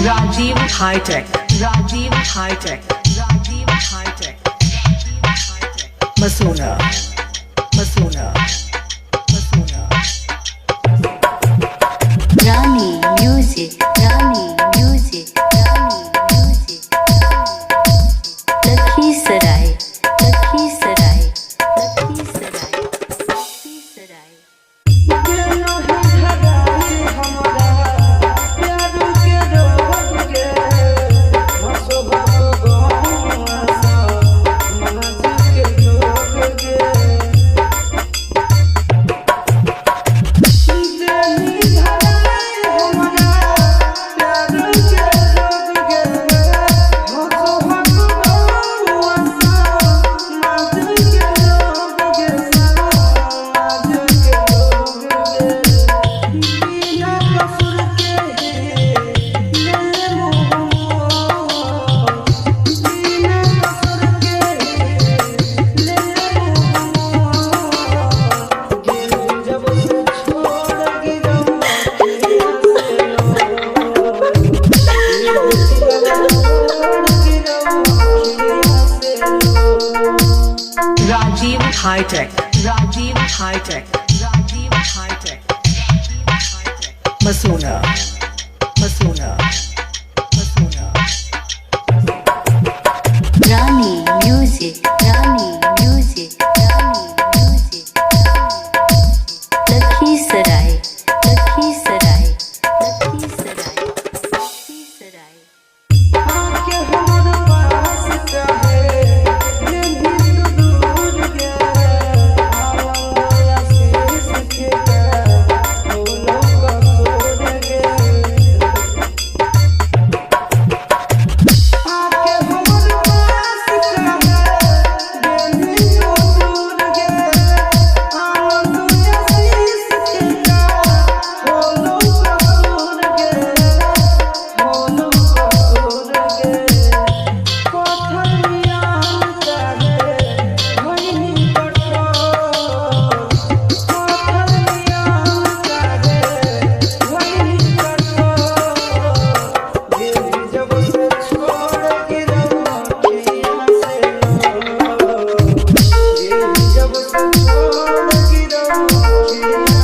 Rajiv High Tech, Rajiv High Tech, Rajiv High Tech, Rajiv High Tech, Masona, Masona, Masona. Rani music, Rani music, Rani music, Lakhisarai, Lakhisarai, Lakhisarai, Lakhisarai. Rajiv High Tech, Rajiv High Tech, Rajiv High Tech, Rajiv High Tech, Masona, Masona, Masona. Rani music, Rani music, Rani music, Lakhisarai, Lakhisarai, Lakhisarai, Lakhisarai. जब से छोड़ गिरो।